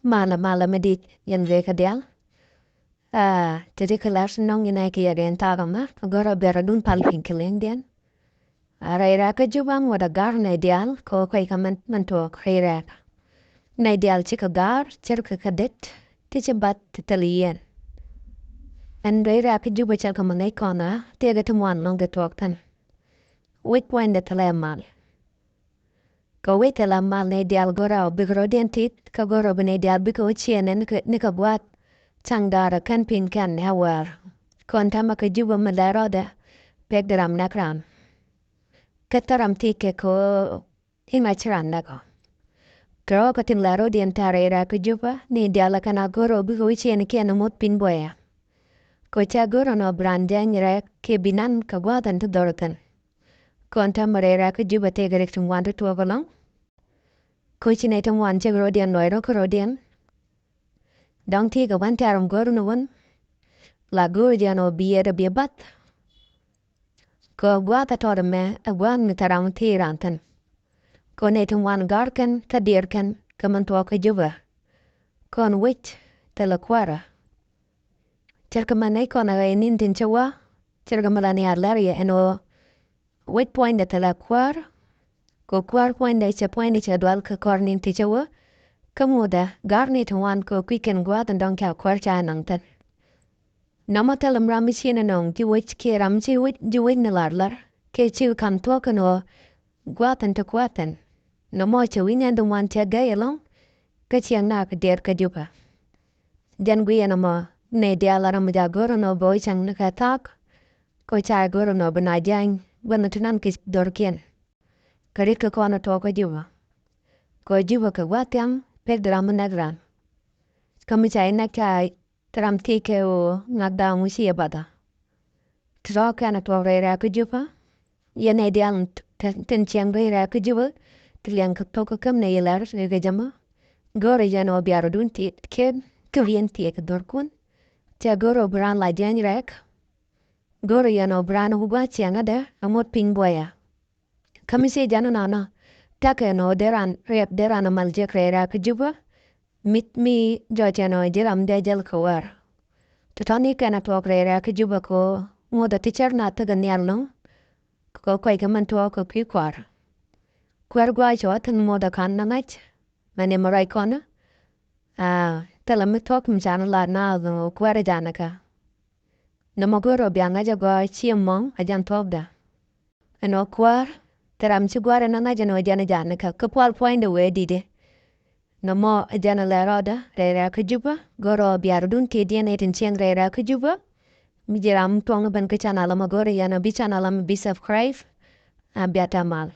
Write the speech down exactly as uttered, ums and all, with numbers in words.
Malɛ, malɛ mi dit yɛn wek kɛ diaal. Aa, te ti kɛ lar ti nɔŋ yɛn a kɛ yɛ gɛn thaak ɛmɛ, gɔrɛ bɛr a dun pal piny kɛ liŋ diɛn. Aa, rɛy rɛ̈k kä Jubä ŋuɔ̱t a ga̱r nɛy diaal kɛ ɣöö kɔc kä mɛn, mɛn tuɔɔk rɛy rɛ̈k. Nɛy diaal cikɛ ga̱r, cärkɛ kä det, ti ci bath ti thil yiɛn. Ɛn rɛy rɛ̈k kä Jubä cärkɛ mɛ ŋäc kɔn a, tëëkɛ ti ŋuan lɔ̱ŋ kɛ tuɔɔk thi̱n. Wec puɔ̱nydɛ thilɛ mal. Kɛ wec thilɛ mal nɛy diaal go̱rɛ ɔ bikɛ rɔ̱diɛn tit, kä go̱rɛ bi nɛy diaal bikɛ wä ciɛɛnɛ nikɛ, nikɛ gua̱a̱th. Caŋ da̱rä kän pi̱n kɛn ɛ wäär. Kɔn täämɛ kä Jubä mi lɛ rɔɔdɛ, pek di ram näk ram. Kä thil ram thikɛ kɛ ɣöö i̱ ŋa̱c ci ran näk ɔ. Kɛ rɔɔk kä tin la rɔ̱diɛn ta̱a̱ rɛy rɛ̈k kä Jubä, nɛy diaal ɛ kɛn a go̱rɛ ɔ bikɛ wä ciɛɛnkiɛn ɛ muɔ̱th piny buɔyä. Kɛ cä go̱rɛ nɔ bi ran jɛny rɛ̈k kiɛ bi nan kɛ gua̱a̱th ɛn ti dhɔr thi̱n. Kɔn täämɛ rɛy rɛ̈k kä Jubä tëëkɛ rik ti ŋuan ti tuɔɔk ɛlɔ̱ŋ. Kɛ ci nɛy ti ŋuan cek rɔ̱diɛn lɔc rɔ̱ kä rɔ̱diɛn. Dɔ̱ŋ tëëkɛ wän tɛ̈r ɛm go̱r ni wän. La go̱o̱r jɛn ɔ bi yɛt ɔ bi bath. Kɛ gua̱a̱th ɛ tɔt ɛmɛ ɛ gua̱a̱th mi thil ram thii ran thi̱n. Kɔn nɛy ti ŋuan ga̱r kɛn kä diɛɛr kɛn kɛ min tuɔɔk kä Jubä. Kɔn wec thilɛ kuäärä. Cärkɛ mɛ nɛy kɔn ɛ ɣɛy ni̱n tin cä wä. Cärkɛ mɛ la ni a lɛr yɛ ɛn ɣöö wec puɔ̱nydɛ thilɛ kuäär. Kɛ kuäär puɔ̱nydɛ cɛ puɔ̱nydɛ cɛ dual kɛ kɔr ni̱n ti cä wä. Kä ŋuɔ̱tdɛ ga̱r ni ti wan kɛ kui̱ kɛn gua̱a̱th in dɔ̱ŋ ca kuäär ca naŋ thi̱n. Nɔmɔ thilɛ mi ram mi ci ni nɔŋ ji̱ wec kiɛ ram ci wec ji̱ wec ni lar lar kiɛ ci ka̱n thuɔ̱k kɛn ɣöö gua̱a̱th in ti kuäär thi̱n. Nɔmɔ cɛ wi̱ny ɛn di wan cɛ gäy ɛlɔ̱ŋ. Kä ciɛŋ nak diɛɛr kä Jubä. Jɛn guiɛ nɔmɔ nɛy diaal a ram mi ja go̱r ɛn ɣöö bɛ wä cäŋ ni kɛ thaak. Kɛ ca go̱r ɛn ɣöö bi na jany gua̱n ti nan kɛ dhorkiɛn. Kɛ rit kɛ kɔn ɛ tuɔɔk kä Jubä. Kɛ Jubä kɛ gua̱a̱th thiaŋ pek di ram mi näk ran. Kä mi ca inäk ca thil ram thiec kɛ ɣöö ŋak da̱a̱ŋ wi̱ci yɛ bathä. Ti rɔ̱ kɛn ɛ tuɔɔk rɛy rɛ̈k kä Jubä. Yɛn nɛy diaal tin, tin ciɛŋ rɛy rɛ̈k kä Jubä. Ti liɛŋ kɛ thok kä käm nɛy ilɛr rɛy kɛ jämä. Go̱rɛ yɛn ɣöö bia rɔ̱dun tiɛt kiɛn kä riɛn tiɛt kɛ dhorkun. Cɛ go̱rɛ ɣöö bi raan la jiɛny rɛ̈k. Go̱rɛ yɛn ɣöö bi raan wä gua̱a̱th ciɛŋädɛ ɛ ŋot piny buɔyä. Kä mi ci jɛn inɔnɔ. Tekɛ ɛn ɣöö dee ran riɛk dee ran amäl jek rɛy rɛ̈k kä Jubä. Mi̱th mi jɔc ɛn ɣöö ji̱ ram dee jäl kɛ wäär. Tɔ̱tɔ̱ni kɛn a tuɔɔk rɛy rɛ̈k kä Jubä kɛ ɣöö ŋuɔ̱t a ti cär na thikɛ nhial nɔŋ. Kɛ kɔc kɛ mɛn tuɔɔk kɛ kui̱ kua̱r. Kuäär gua̱a̱c cɔ a thi̱n muɔ̱t a ka̱n na ŋa̱c. Mɛn imɛ ruac kɔn. Aa, thilɛ mi thuɔ̱k mi can lat na dhɔ̱ŋ kuäär a janikä. Nɔmɔ go̱r ɔ bia ŋa̱c a gɔaa ciɛ mɔŋ a jan thuɔ̱kdä. Ɛn ɔ kuäär, thil ram ci gua̱a̱r ɛn a ŋa̱c ɛn ɔ jɛn a janikä kä pual puɔ̱nydɛ wee di̱t i̱. Nɔmɔ a jɛn a lɛ rɔɔdä rɛy rɛ̈k kä Jubä, go̱r ɔ bia rɔ̱dun tiɛtdiɛn ɛ tin cieŋ rɛy rɛ̈k kä Jubä. Mi ji̱ ram tuɔ̱ŋ ben kä channel ɛmɔ go̱r ɛ yɛn a bi channel ɛmɔ bi subscribe. A bia tɛmal.